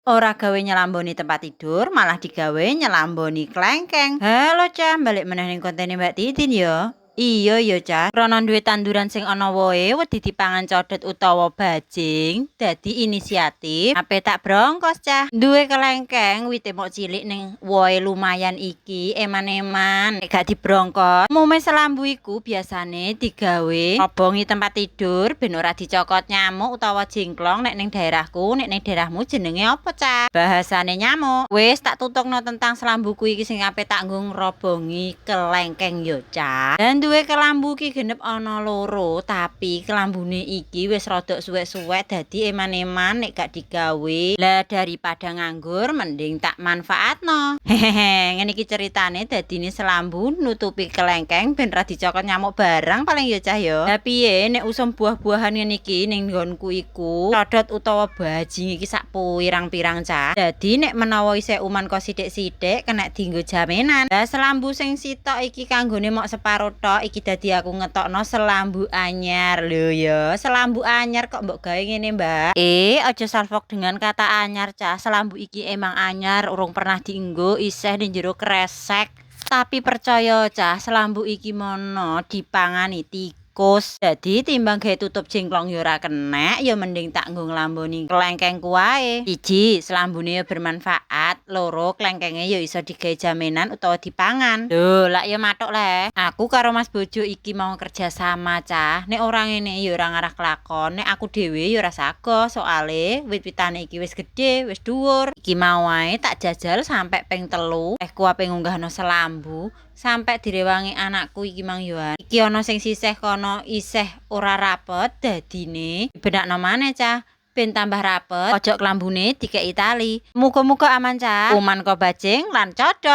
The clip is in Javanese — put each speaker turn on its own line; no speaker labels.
Ora gawe nyelamboni tempat tidur, malah digawe nyelamboni klengkeng. Halo, Cah, balik meneh ning kontene Mbak Titin ya. Iya ya, Cah. Krana duwe tanduran sing ana wohe wedi dipangan codot utawa bajing, dadi inisiatif ape tak brongkos, Cah. Duwe kelengkeng wite mok cilik ning wohe lumayan iki, eman-eman. Nek gak dibrongkos, umume selambu iku biasane digawe ngobongi tempat tidur ben ora dicokot nyamuk utawa jingklong nek ning daerahku. Nek ning daerahmu jenenge apa, Cah? Bahasane nyamuk. Wis tak tutungno tentang selambuku iki sing ape tak nggo ngrobongi kelengkeng yo, Cah. Dan duwe kelambu ki genep ana loro, tapi kelambune iki wis rada suwek-suwek, dadi eman-eman nek gak digawe. Lah, daripada nganggur mending tak manfaatno. Hehehe, ngene iki ceritane dadine selambu nutupi kelengkeng ben ra dicokot nyamuk barang paling ya, Cah, ya. Lah piye nek usum buah-buahan ngene iki ning nggonku iku codot utawa bajing iki sak pirang-pirang, Cah. Dadi nek menawa isih uman kok sithik-sithik kena dienggo jaminan. Lah, selambu sing sitok iki kanggone mok separo tok iki, dadi aku ngetokno selambu anyar. Lho ya, selambu anyar kok mbok gawe ngene, Mbak? Eh, aja salfok dengan kata anyar, Cah. Selambu iki emang anyar, urung pernah dienggo, isih ning jero kresek. Tapi percaya, Cah, selambu iki mono dipangani tikus. Dadi timbang gawe tutup jengklong ya ora kenek, ya mending tak nggo nglamboni klengkengku wae. Siji, selambune ya bermanfaat, loro, klengkenge ya iso digawe jaminan utawa dipangan. Lho, lak ya mathuk le. Aku karo Mas Bojo iki mau kerja sama, Cah. Nek ora ngene ya ora ngarah kelakon. Nek aku dhewe ya ora sago, soale wit-witane iki wis gedhe, wis dhuwur. Iki mau wae tak jajal sampe ping 3. Ehku ape ngunggahno selambu sampe direwangi anakku iki mang yoan. Iki ana sing sisih kono isih ora rapet, dadine dibenakno maneh, Cah, ben tambah rapet. Pojok klambune dikeki tali. Muga-muga aman, Cah. Uman ko bajing lan codot.